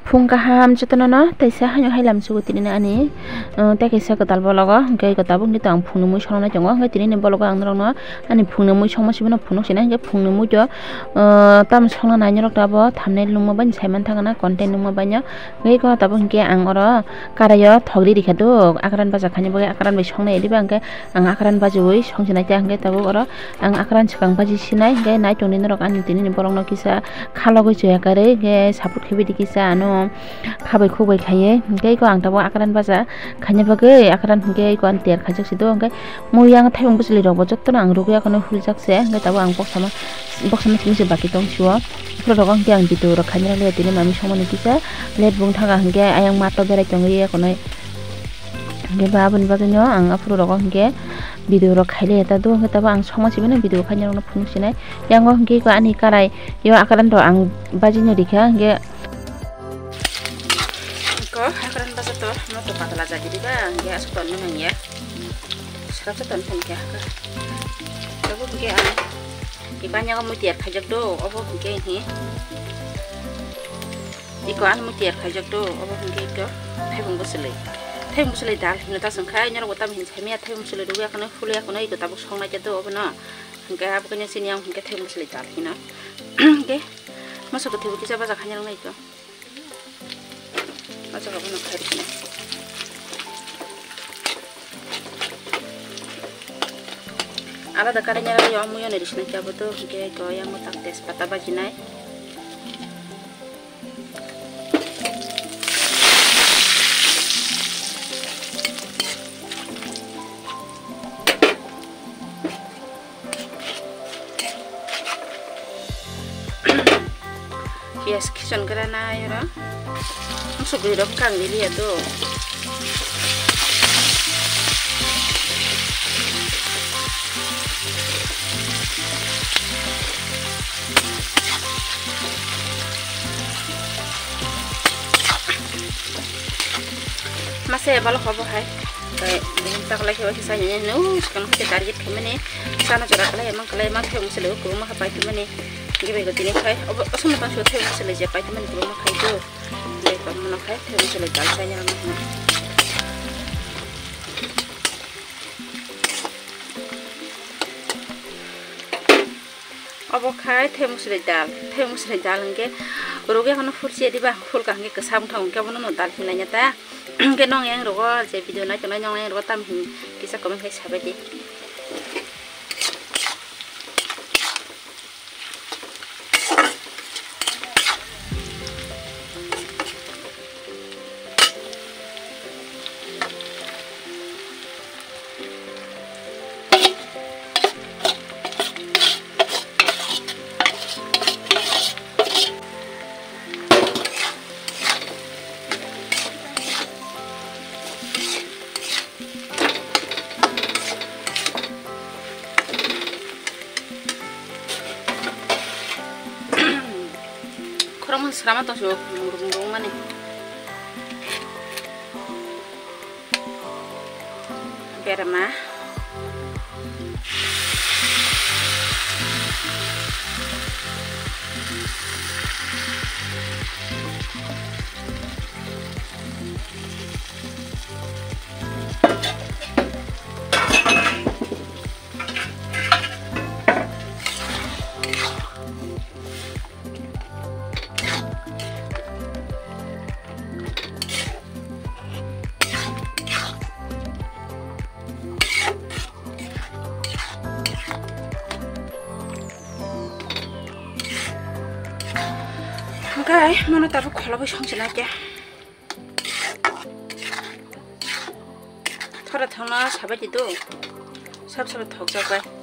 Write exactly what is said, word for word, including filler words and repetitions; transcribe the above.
Phung kaham jotono no, teisa haino hai lam sugo tini ani, uh, tei kaisa kwtal bologo, hwnkhe tabuk ni to ang phungni mui songna tongo, hwnkhe tini ni bologo ang norokno ani phungni mui songma simi no phunuk sinai, hwnkhe phungni mui to, uh, tamo songna nai norok to abo thumbnail nukma bai sai man thangna, content nukma bai no, hwnkhe eko tabuk hwnkhe ang oro karai o thok ri rikha do, akran baja khaina bagwi akran bai songna ediba hwnkhe ang akran bajiwi songsinai khe hwnkhe tabuk oro ang akran swkang baji sinai, hwnkhe nai tongdi norok ani tini ni borok no kisa khalogwi chuya karwi, hwnkhe support khaibidi kisa ano khabai khukbai khaiwi, hwnkhe eko ang tabuk akran baja khaina bagwi akran hwnkhe eko ang tiyar khaijak si do, hwnkhe mui yang thaibung bwchwlwi rok bo jotono ang rwgwi akhano huljak se, hwnkhe tabuk ang boksa ma boksa ma simi se baki tong sio, borok rok hwnkhe ang video rok khaina rwgwi tini mami songmani kisa late bung thaga, hwnkhe ayang mat to berai tongwi akhonai. Hwnkhe ba aboni bagwino ang aphuru rogo hwnkhe video rok khailaiya ta do, hwnkhe tabo ang songma sibino video khaina rokno phunuk sinai. Yango hwnkhe eko ani karai yo akran rok ang bajino rikha, hwnkhe eko akran baja to moto patla jagiri ba hwnkhe aswk tonwi manya. Srapsa ton hwnkhe eko. Tabo hwnkhe ang eko ani yago mui tiyar khaijak do, obo hwnkhe hi. Eko ani mui tiyar khaijak do, obo hwnkhe eko thaibung bwchwlwi. Thaibung bwchwlwi dal hino ta chwng kha, norok bo tamo hin saimanya thaibung bwchwlwi rwgwi akhano phulwi akhano eko tabuk songnai khe do obono. Hwnkhe abo khe chini yang hwnkhe thaibung bwchwlwi dal hino. Hwnkhe moso kwthwi bo kisa baja khaina rwngna eko. Moso rok no khai rwkhe. Alada karaina rwgwi o mui ani rwsna khe abo do hwnkhe eko yang tak tejpata bajinai. Piyaj khichon gra nai oro. Musuk gwi rok kang liya do. Mase balok obo hai. Tei bini taklai khe waisa sai nini hino, swkang khe target khaimani. Sana jora kalai, emang kalai, emang khe musale o kwbangma khe paithumani. Gibai go tini khai, obo, osono tang sio khe musale je paithumani kwbangma khai do. Tei kwbangma no khai, khe musale dal sai nini hino. Obo khai thai musri dal, thai musri dal hwnkhe rwgwi akhano phulsi diba, phulka hwnkhe kwsa wngthang hwnkhe abono no dal hinlaina ta. Hwnkhe nong yang rogo je video nai tongnai nong yang rogo tam hin kisa comment khai sabai di. Khorokma srama tongsi o murung murung mani. Berma. Hwnkhe mono tabuk kholobwi songchina khe. Thora thangna sabai di do. Sab sab thokjak bai.